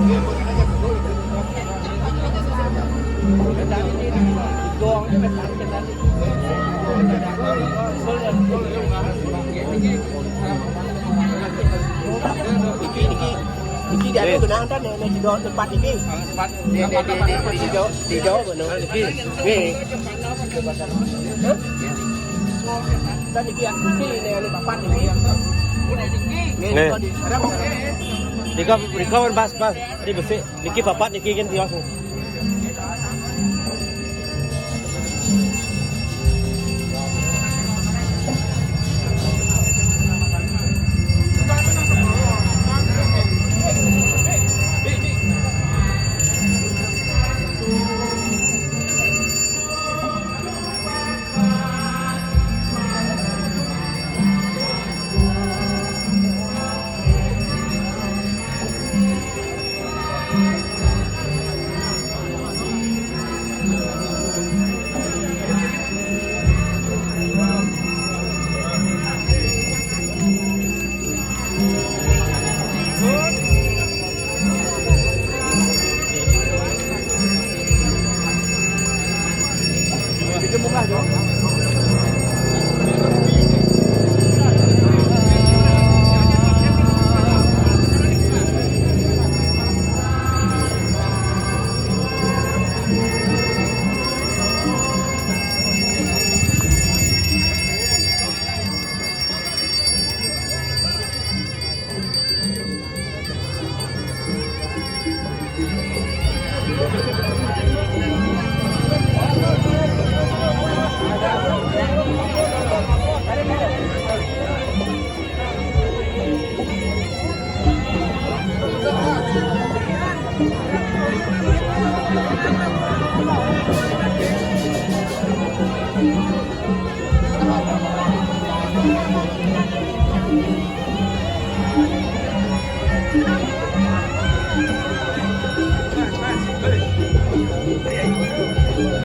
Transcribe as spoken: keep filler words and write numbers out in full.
Niki, niki, niki dia tu kena hantar ni, ni tiga tempat niki. Tempat, tempat, tempat, tempat. Tiga, tiga mana? Niki. Ni. Hah? Dan niki aku ni, ni, ni tempat niki. Ni. Ni. Tiga, tiga pun pas, pas. Ni besi. Niki papat niki kan tiwas.